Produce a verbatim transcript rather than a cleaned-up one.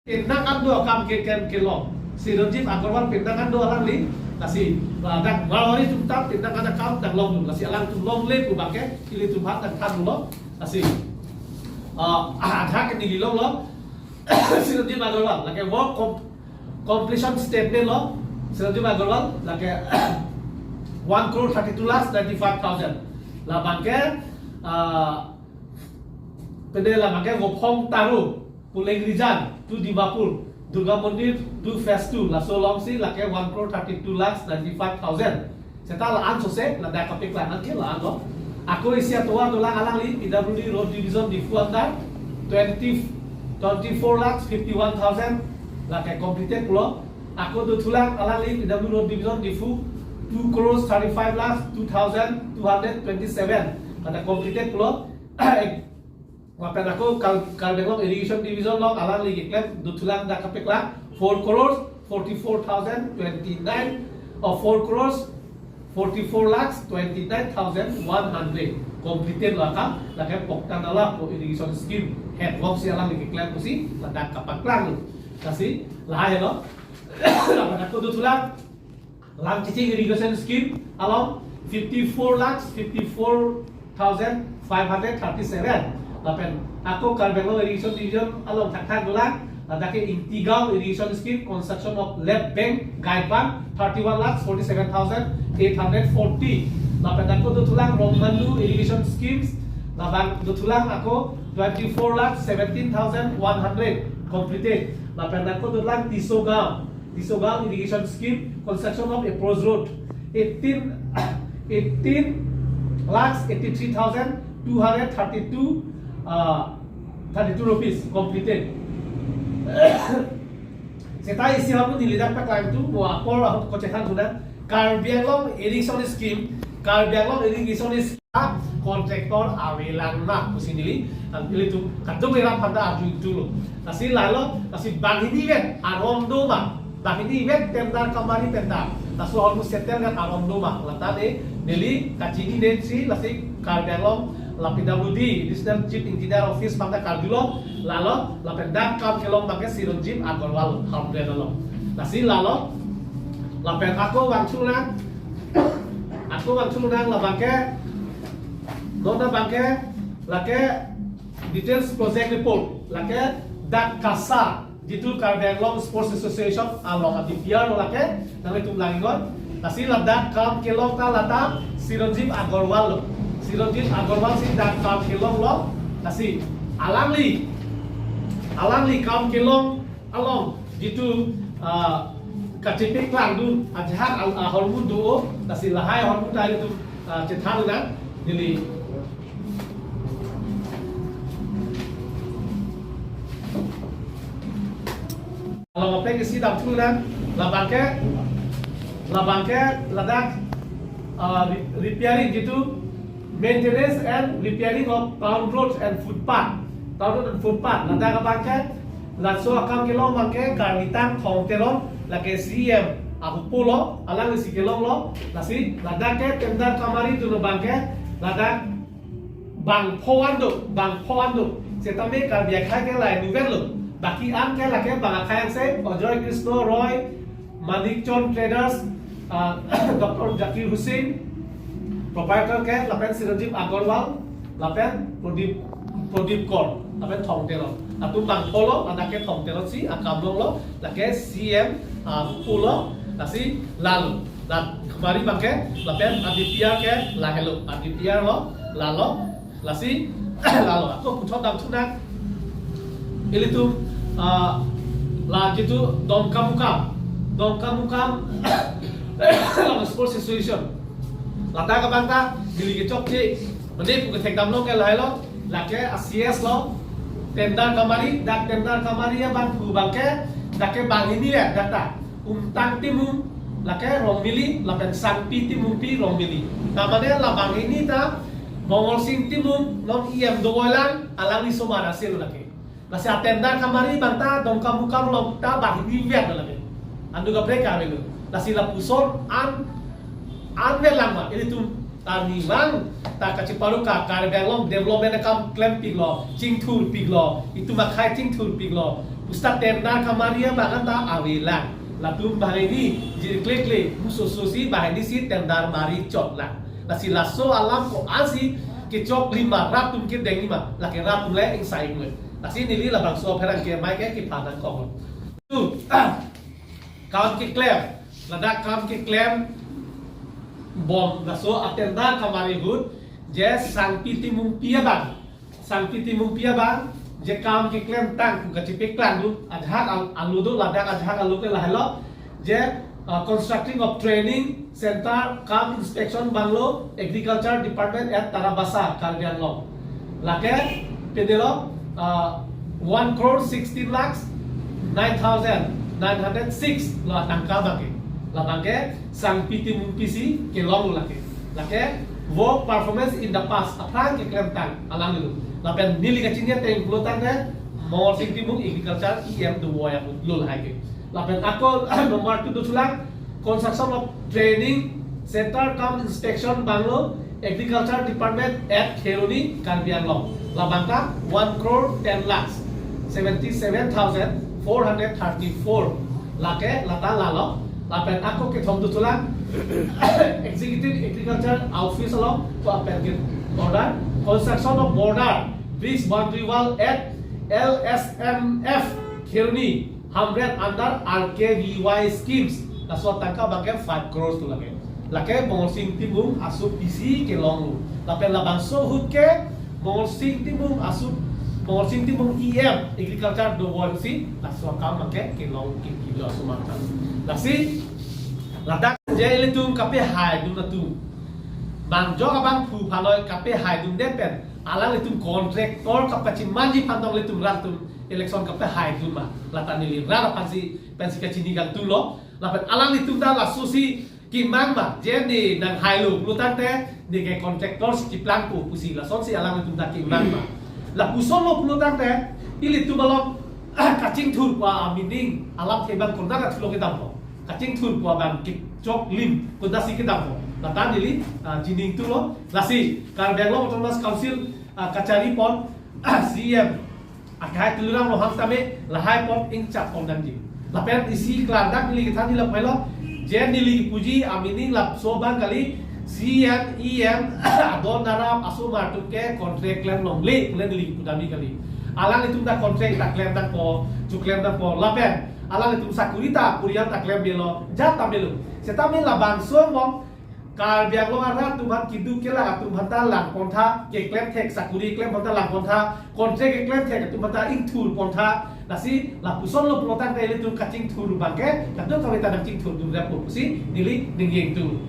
Penang an do akam ke kem kelong. Chiranjeev Agarwal penang an do alangli. Lasi, ah, dak Marwari atum ta penang an akam dak longdun. Lasi alangtum longle pu abangke, ilitum aphan dak thanlo. Lasi, ah, ah, adha ke neli longlo. Chiranjeev Agarwal, lake work com-, completion statement lo. Chiranjeev Agarwal, lake one crore thirty-two lakhs ninety-five thousand. Labangke, ah, pede labangke Vophong Taro, polling region, to Dimapur, Durga Mandir, to phase two, laso alongsi lake one crore thirty-two lakhs ninety-five thousand. Seta la-an sose, ladak kapeklang an ke la-an lo. Ako isi atovar dolang alangli, P W D Road Division Diphu under, twenty, twenty-four lakhs fifty-one thousand, lake completed pulo. Ako dothulang alangli, P W Road Division Diphu, two crores thirty-five lakhs two thousand two hundred twenty-seven, lake completed pulo. Lapen ako Kar-, Karbi Anglong Irrigation Division along alangli keklem dothulang dak kapeklang four crores forty-four thousand twenty-nine, or four crores forty-four lakhs twenty-nine thousand one hundred. Completed lo akam, lake Pokta Nala pu irrigation scheme. Head work si alangli keklem pusi ladak kapaklang lo. Lasi, lahai lo. Lapen ako dothulang Langchiching Irrigation Scheme along fifty-four lakhs fifty-four thousand five hundred thirty-seven. Lapen ako Karbi Anglong Irrigation Division along thakthak dolang, ladak ke Ingtigaon Irrigation Scheme, construction of left bank, guide bank, thirty-one lakhs forty-seven thousand eight hundred forty. Lapen ako dothulang Rongmandu Irrigation Schemes, labang dothulang ako twenty-four lakhs seventeen thousand one hundred completed. Lapen ako dothulang Tisogaon, Tisogaon Irrigation Scheme, construction of approach road, eighteen, eighteen lakhs eighty-three thousand two hundred thirty-two, uh, thirty-two rupees completed. Seta isi ahormu neli dak paklang tu, bo apor ahut kochethan sudah. Karbi Anglong Irrigation Scheme, Karbi Anglong Irrigation Scheme, contractor avelang ma pusi neli, dan ilitum kadung era phanta arju itu lo. Lasi lalo, lasi banghini vet aron do ma, banghini vet tender kamari tender. Laso ahormu settle vet aron do ma. Lata de, neli kachinine si, lasi Karbi Anglong la P W D, Additional Chief Engineer Office phanta karjulo, lalo, lapen dak kam kelong abangke Chiranjeev Agarwal, Hamren along. Lasi lalo, lapen ako vangchunang, ako vangchunang labangke, non abangke, lake details project report, lake dak KASA, jitu Karbi Anglong Sports Association along a-D P R lo lake, nanglitum lang-iknon. Lasi ladak kam kelong ta lata Chiranjeev Agarwal lo. Chiranjeev Agarwal si dak kam kelong lo. Lasi alangli, alangli kam kelong along jitu, ah, kachepeklang dun ajahak al-, ahormu do, lasi lahai ahormu ta ilitum, ah, chethan nang, neli along apek isi damthu nang, labangke, labangke ladak, ah, re-, repairing jitu maintenance and repairing of town roads and footpath. Town road and footpath. Ladak abangke, laso akam kelong abangke, Karlitang Thong Teron, lake C E M ahupo lo, alangli si kelong lo, lasi, ladak ke tender kamari dun abangke, ladak bang pho an do, bang pho an do. Setame Karbi akhei ke lahai nuver lo. Baki an ke lake bang akhei an se, Ajoy Krishna Roy, Manik Chand Traders, ah, Doctor Zakir Hussain, proprietor ke, lapen Chiranjeev Agarwal, lapen Pradip, Pradip Kor, lapen Thong Teron. Atum bang pho lo, ladak ke Thong Teron si akam longlo, lake C E M, ah, pulo, lasi lalo. La kamari abangke, lapen a-D P R ke lahelo, a-D P R lo, lalo, lasi, lalo. Ako puthot damthu nang, ilitum, ah, la jitu Dongkamukam, Dongkamukam, la Sports Association. Ladak abang ta, neli kechokche, mane pu kethek damlo ke lahai lo, lake a-C S lo, tender kamari, dak tender kamari abang pu abangke, dak ke banghini ya, dak ta. Umtang Timung, lake Rongmili, lapen Sangpi Timungpi Rongmili. Tamane la banghini ta, Mongolsing Timung, non E M dovoilang, alangli somar asil lake. Lasi a-tender kamari abang ta, Dongkamukam along ta banghini vet lake. Andu kaprek kave lo. Lasi lapuson an, an vet lang ma, ilitum Arnivang ta kacheparu ka Karbi Anglong development akam klempiklo, chingthurpiklo, itum akhei chingthurpiklo, Seta tender kamari abang ta avelang. Latum banghini jirklekle musoso si banghini si tender mari chotlang. Lasi laso alam ko-ansi kechoklim ma, rat atum kedengji ma, lake rat atum le ingsai ngue. Lasi neli labangso apherangke amei ke kephan nangkok. Tu, kam keklem, ladak kam keklem bom, laso a tender kamari ahut, je Sangpi Timungpi abang. Sangpi Timungpi abang, je kam keklemtang pu kachepeklang dun, ajahak al-, alo do, ladak ajahak alo ke lahelo, je, uh, constructing of training center cum inspection bungalow, agriculture department at Tarabasa, Karbi Anglong. Lake, pedelo, uh, one crore sixteen lakhs nine thousand nine hundred six lo atangka abangke. Labangke Sangpi Timungpi si kelong lo lake. Lake work performance in the past, aphrang keklemtang alangli lo. Lapen neli kachini ateng pulo tangte Mongorsing Timung Agriculture E M do voya lo lahai ke. Lapen ako number two dothulang, construction of training center cum inspection bungalow, agriculture department at Kheroni, Karbi Anglong. Labangta one crore ten lakhs seventy seven thousand four hundred thirty four. Lake lata lalo. Lapen ako kethom dothulang, executive agriculture office along ko apel ke order, construction of border bridge boundary wall at L S M F Kheroni Hamren under R K V Y schemes. Laso atangka abangke five crores tu lake. Lake Mongorsing Timung aso P C kelong lo. Lapen labangso ahut ke Mongorsing Timung aso, Mongorsing Timung E M agriculture do vosi laso akam abangke kelong ke kilo aso mata. Lasi ladak je ilitum kapehaidun atum, bang jok abang phu phaloi kapehaidunde pen alanglitum contractor kapachimanji aphan tong ilitum rat atum election kapehaidun ma, lata neli rat aphansi pensi kachini kangtung lo. Lapen alanglitum ta lasosi kemang ma, je ne nanghailo pulo tangte ne ke contractor si keplangpo pusi lasonsi alanglitum ta kemang ma. Lapuson lo pulo tangte ilitum along kachingthur pu a meaning alamthe abang konat athulo kedampo. Kachingthur pu abang kechoklim konatsi kedampo, lata neli, ah, jining tulo. Lasi Karbi Anglong Autonomous Council, ah, kachari pon, ah, C E M akhai Tuliram Ronghang tame lahai apot ingchap pon nangji. Lapen isi klardak neli kethanji lapu helo, je neli puji a meaning laso abang kali, C E M, E M, adon aram asomar atum ke contract klem longle pule neli pudamji kali. Alanglitum ta contract ta klem nangpo, choklem nangpo, lapen alanglitum sakuri ta purian ta klem melo, jat ta melo. Setame labangso angbong Karbi Anglong arat atum aphan keduk kelak atum aphan ta lang pontha, keklem thek sakuri klem pontha lang pontha, contract keklem thek atum aphan ta ingthur pontha. Lasi lapuson lo pulo tangte ilitum kachingthur abangke kadokave ta nangchingthurdun repo pusi neli ningjengtung.